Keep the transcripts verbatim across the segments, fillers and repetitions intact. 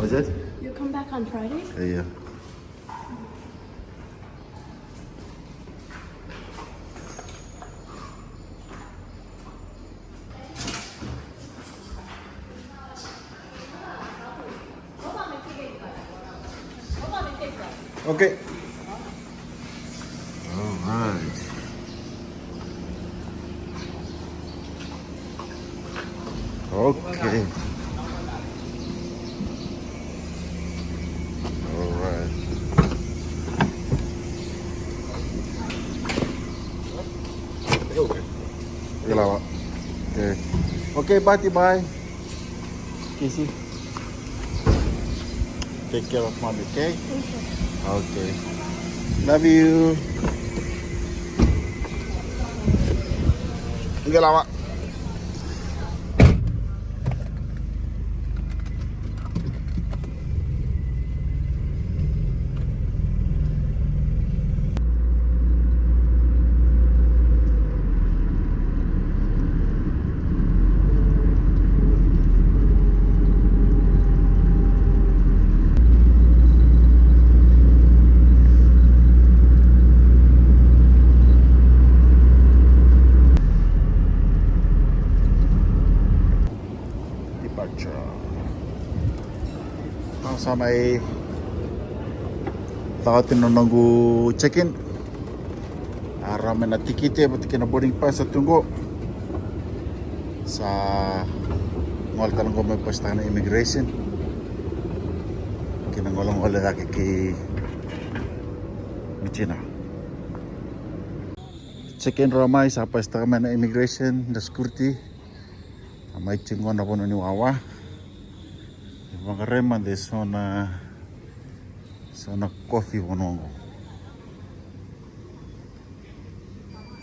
Was it? You come back on Friday? Yeah. Okay. All right. Okay. All right. Kila wa. Okay. Okay, Bati, bye. Kisi. Take care of mommy, okay? Okay. Love you. Kila wa. Departure. Au sa mai caka oti na noqu check-in. A rawa mai na tikite vata kei na boarding pass sa tu qo. Sa gole tale qo mai pasitaka na immigration. Kei na golegole cake kei Michina. Check-in rawa mai, sa pasitaka mai na immigration, na security. A mai tiko qo na vanua ni wawa. E vaqarai mada e so na, so na coffee vanua qo.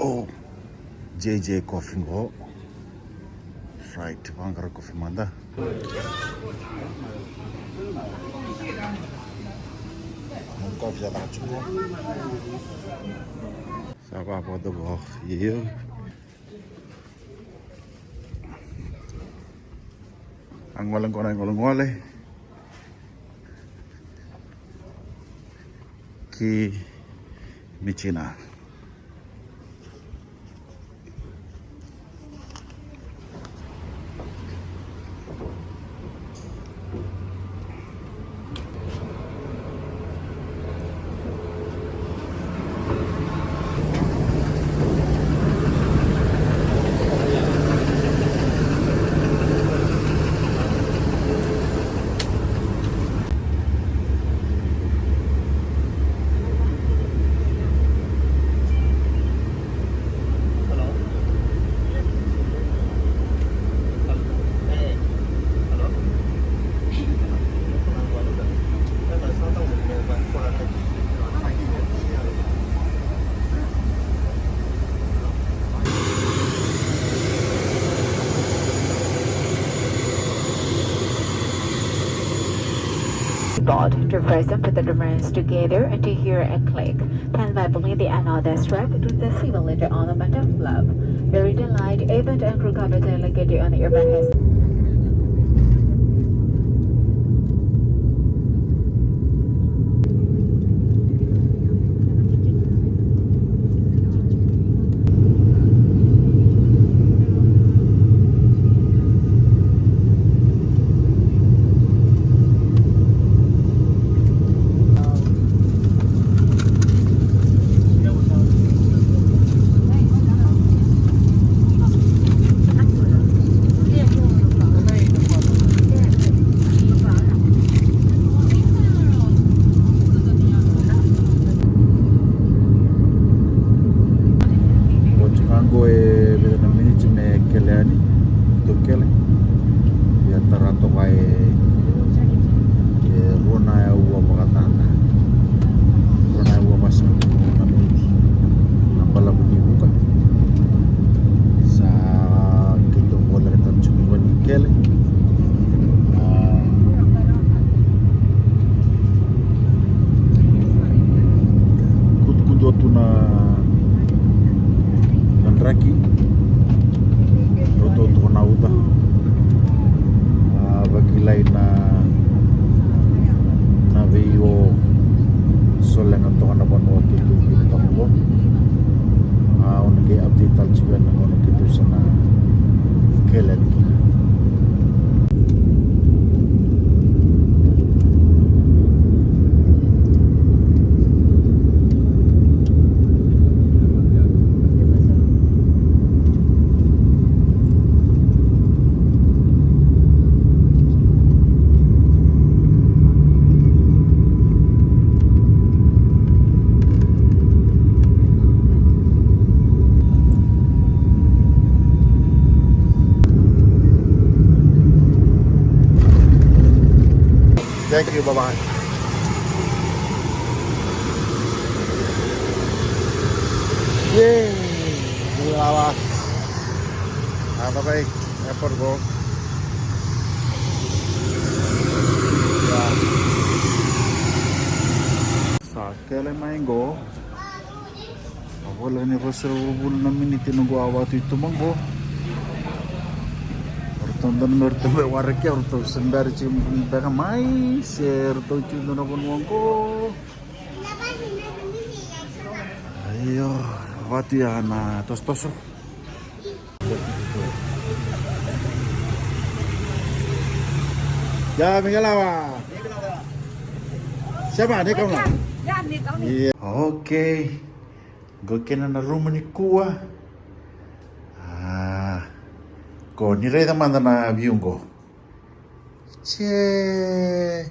O, J J Coffee qo. Right, vaqarai coffee mada. Coffee sa caka tiko. Sa vavatu qo. Io. A gole qo na golegole ki Michina. Board to present with the remains together and to hear a click. Pen by Belinda and others wrapped with the civil letter ornament of love. Very delight, event and crew committee located on the overhead. Oti ga qo e vica na miniti me kele yani. Tou kele. Ia tara toka e, e rua na aua vakacaca. Rua na aua vasagavulu na miniti. Na balavu ni vuka. Sa keitou voleka tale tiko qo ni kele. A, kudukudu tu na, na draki. Roto tu na uca. A, vakilai na Update tale tiko ena gauna keitou sa na kele yani kina. Thank you, bye bye. Yay! Dua lava. Ah, bye bye. Airport go. Yeah. Sa kele mai qo. A voleka ni ruasagavulu na miniti noqu a vatu i tuba qo. O ratou dodonu me ratou mai waraki au, o ratou se bera tiko beka mai se ratou tiko dua na vanua qo. Io, vatu ya na tosotoso. Ya, Miguel Awa. Sema, ni kauna. Ya, ni kauna. Io. Okay. Qo kina na rumu nikua. Ah, qo ni raica mada na view qo. Tse.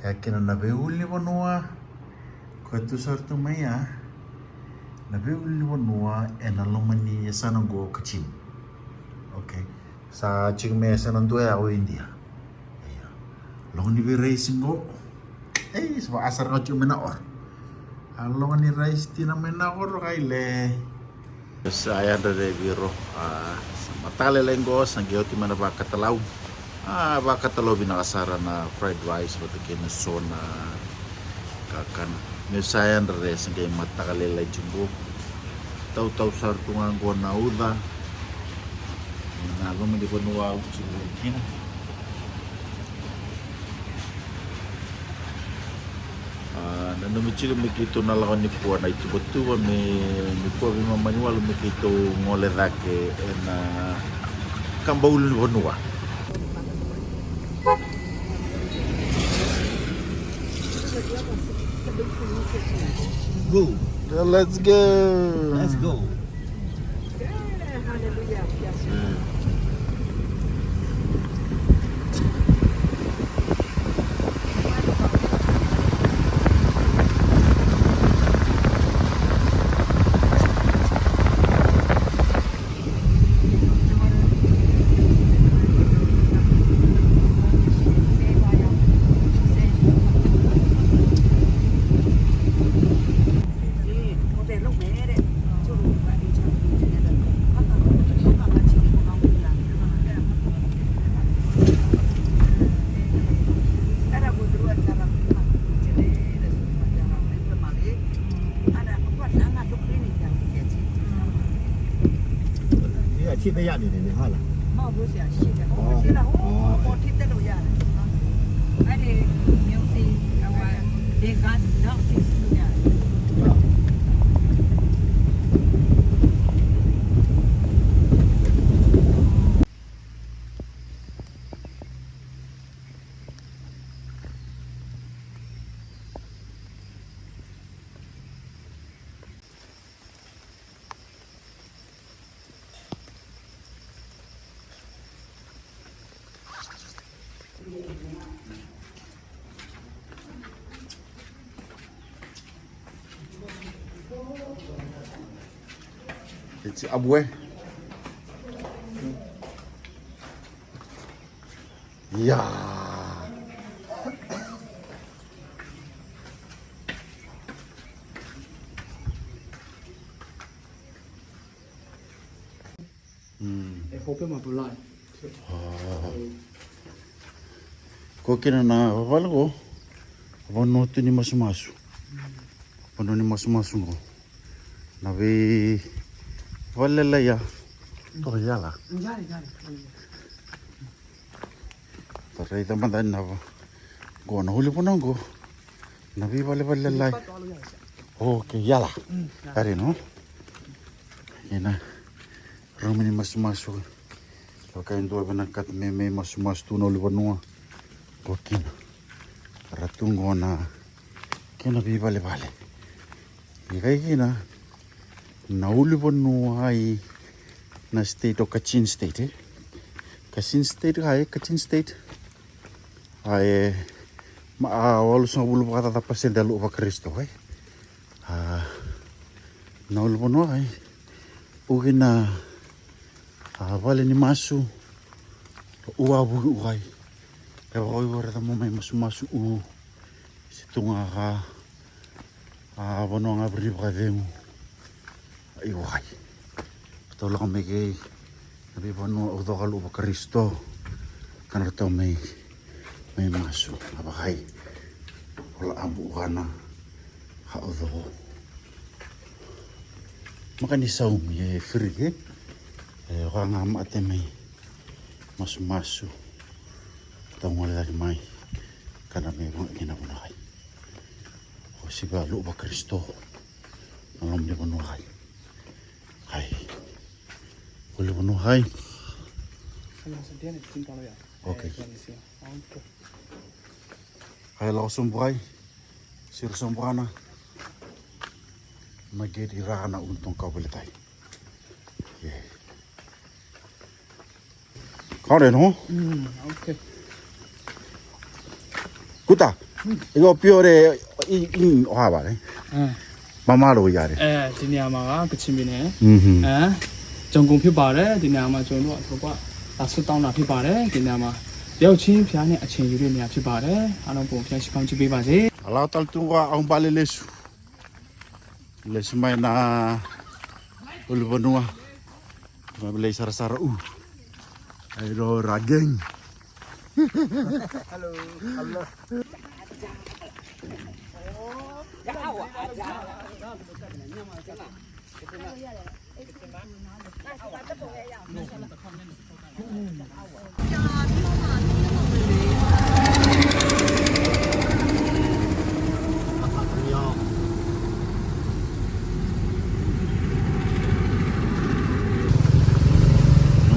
Ya kina na veiulunivanua. Ko tu sara tu mai ya. Na veiulunivanua ena loma ni yasana qo o Kachin. Okay. Sa tiko me yasana dua ya o India. Io. Logo ni veiraisi qo. Ei, sa vaka sara ga tiko mai na oro. A logo ni raisi tina mai na oro, kaile. Sa yadra re viro. A, sa mataka lailai qo, sa qai oti mai na vakatalau. A, vakatalau vinaka sara na fried rice vata kei na so na kakana. Me sa yadra re, sa qai mataka lailai tiko qo. Tautau sara tu ga qo na uca. Na loma ni vanua au tiko kina. A, nanumi tiko me keitou na lako nikua na ituvatuva me nikua veimama ni walu me keitou gole cake ena kaba ulunivanua. Go. Yeah, let's go. Let's go. Eti abue. Ia. Mm. E hope ma pulai. Ah. Ko kina na vavale ko. Vanua tu ni masumasu. Vanua ni masumasu ko. Na veivale lalai ya. Ko yala. Yala, yala. Raica mada na va. Qo na ulunivanua qo. Na veivalevale lalai. Okay, yala. Ari no. Ena rumi ni masumasu. Kevaka e dua vinakata me mai masumasu tu na ulunivanua, qo kina. Ra tu qo na kena veivalevale. Ia qai kina na ulunivanua i na state o Kachin State, e? Kachin State, a, e Kachin State. A, e ma, a, walusagavulu vakacaca pasede a lo'u vaKarisito, e? A, na ulunivanua, e? Uki na, a, vale ni masu, u a vuki ukai. E vakaoiwa reta mo mai masumasu u. Se tu ga ka, a, vanua ga viri vakacegu. Iwai. Ratou lako mai kei na veivanua au coka lo'u vaKarisito. Ka na ratou mai, mai masu. A vakai. Ola abu kana. Ka au coko. Maka ni saumi e firike. E, oka ga mate mai. Masumasu. Ratou gole cake mai. Ka na mai vaga kina vanua kai. O siva lo'u vaKarisito. Na loma ni vanua kai. Hai. Voli vanua hai. Okay. Hai, lako sobu hai. Siro sobu rana. Na geti rana untung kau voli tai. Yeah. Kau re no? Mm, okay. Kuta. Io, piore i, i, o hava, ne? Mamalo i are. အဲ၊ ဒီနေရာမှာက ကချင်ပြည်နယ်။ အဲ၊ ကျောင်းကုန်းဖြစ်ပါတယ်။ ဒီနေရာမှာ ကျွန်တော်တို့အထက်က လာဆုတောင်းတာဖြစ်ပါတယ်။ ဒီနေရာမှာ တယောက်ချင်းဘုရားနဲ့အချိန်ယူတဲ့နေရာဖြစ်ပါတယ်။ အားလုံးကိုဘုရားရှိခိုးချစ်ပေးပါစေ။ Alau tal tunga au bale lesu. Lesu mai na ulunivanua. Mai bale sarasara u. Ai ro ra geng. Hello. Hello.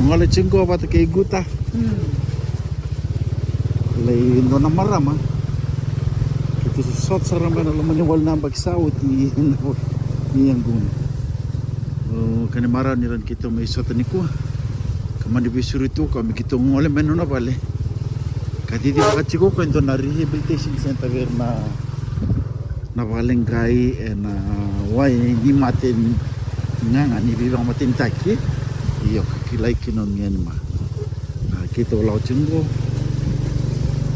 Gole tiko vata kei Guta. Lai dua na marama. Keitou sa sota sara mai na loma ni walu na yabaki sa oti ni yaqona. O kena marau ni rawa ni keitou mai sota nikua. Ka mani veisuri tu ka me keitou gole mai nona vale. Ka cici vaka tiko ko e dua na rehabilitation center vei ira na, na vakaleqai ena wai ni mate ni gaga ni veivakamatenitaki. Io, ka kilai kina o Myanmar. A, keitou lako tiko qo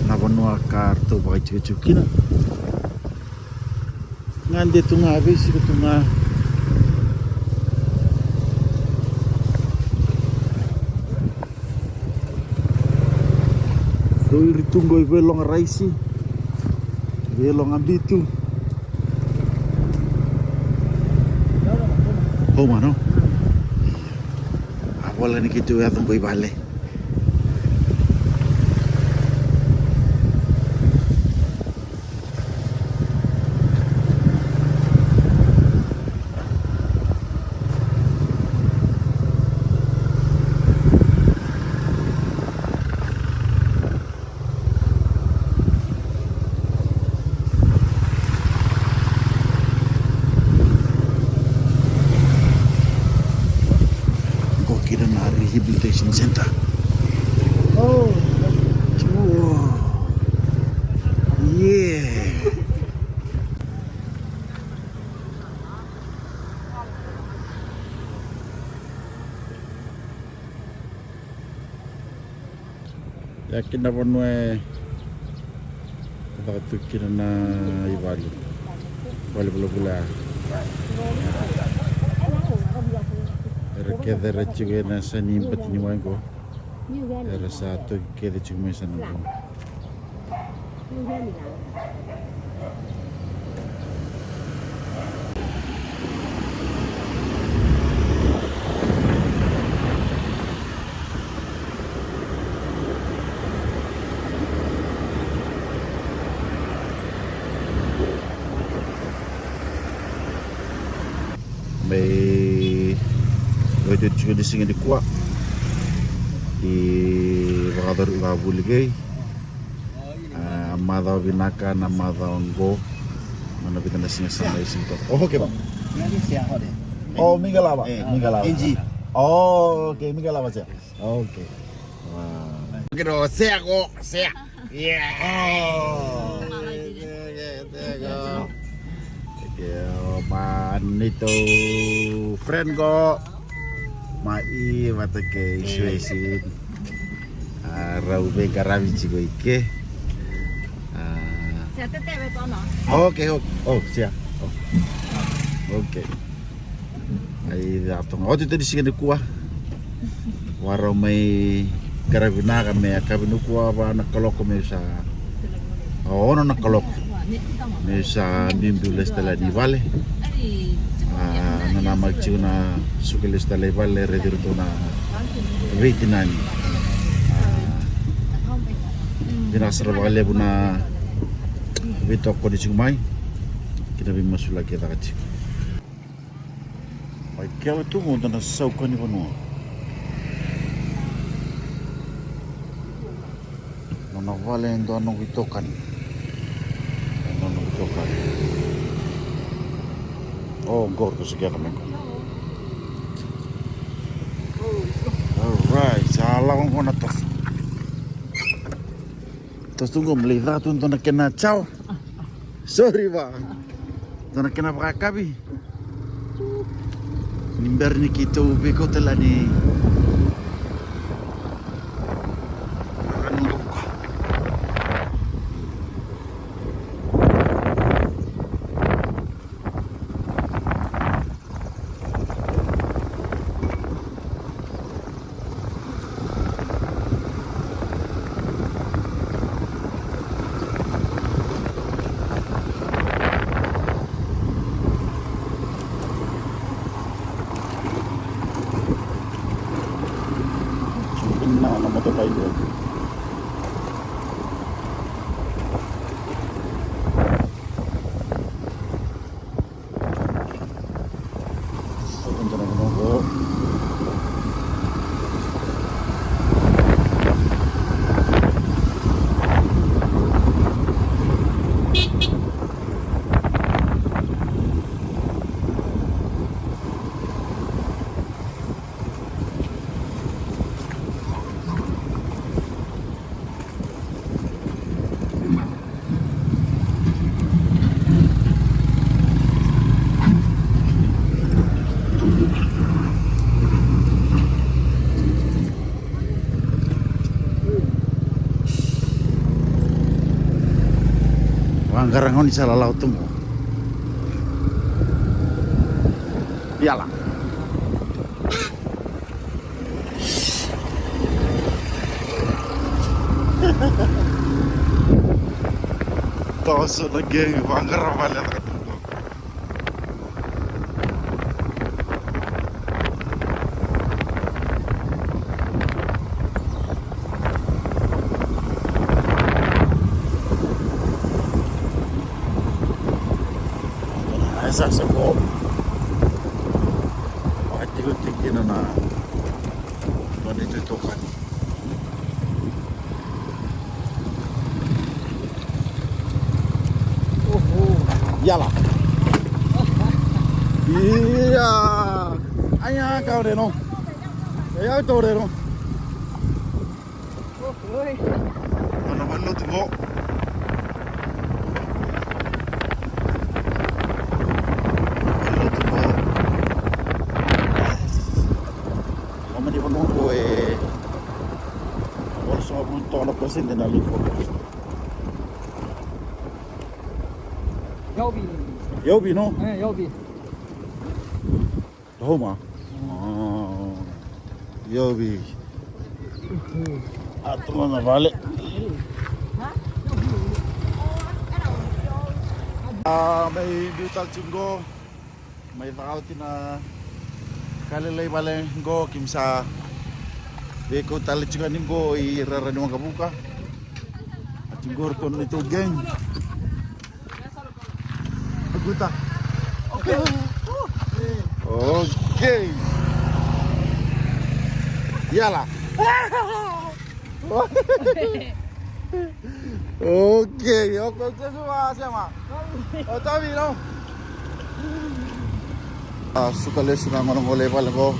na vanua ka ratou vakaitikotiko kina. Gade tu ga, veisiko tu ga. Dou iri tu qo i veiloga raisi, veiloga bitu. Homa no. A vola ni keitou yaco qo i vale. Qo kina na rehabilitation center. Oh, yeah. Ia kina vanua e caka tu kina na ivale. Vale vulavula ya. Era kece era tiko ena yasa ni bati ni wai qo. Era sa toki kece tiko mai sa na qo. Mai Tiko ni siga nikua i vakacori vakavuli kei a macawa vinaka na macawa oqo. Mana vita na siga sa mai siga toka. Oh, okay, ba. Oh, Miguel Lava. Miguel Lava. Angie. Oh, okay, Miguel Lava, sea. Okay. Wow. Kira o sea ko, sea. Yeah. Oh. Thank you. Ma neitou friend ko ma i vata kei Suesi. A rau veiqaravi tiko i ke. A. Sea tete vei tona. Okay, okay. Oh, sea. Oh. Okay. Ai, a toga oti toni siga nikua. Warau mai qaravi vinaka me a kavi nikua va na kaloko me sa. O ono na kaloko me sa biubiu lesu tale ni vale. A, nanamaki tiko na suka lesu tale i vale, raici iratou na veitinani. A, vinaka sara vakalevu na veitokoni tiko mai. Kina veimasulaki e caka tiko. Mai kele tu qo dua na sauka ni vanua. Nona vale e dua noqu itokani. E dua noqu itokani. O, qo ratou se kele mai qo. Alright, sa lako qo na toso. Toso tu qo, me lai caka tu dua na kena chow. Sorry va. Dua na kena vakayakavi. Ni bera ni keitou veikauta lani. Na, na motokai dua. Vaqara gaunisala lako tu qo. Yala. Toso na gang, vaqara vale. Esa sa ko. Vakaitikotiko kina na nona ituitokani. Yala. Ia. Aya, kau reno. Aya, kau reno. Oi. Ana mai lotu qo. Mai lotu qo. Loma ni vanua qo e walusagavulu toka na pasede na lutu. Yauvi. Yauvi, no? E, Yauvi. Tahoma? Yauvi. A, tu na vale. A, mai biu tale tiko qo. Mai caka oti na ka lalai vale qo, keimami sa veikau tale tiko yani qo i rara ni waqavuka. A tiko qo ratou na neitou gang. Guta. Okay. Okay. Yala. Okay, okay, Jesu ma sema. O tavi no. A suka lesu na gone qo lai vale qo.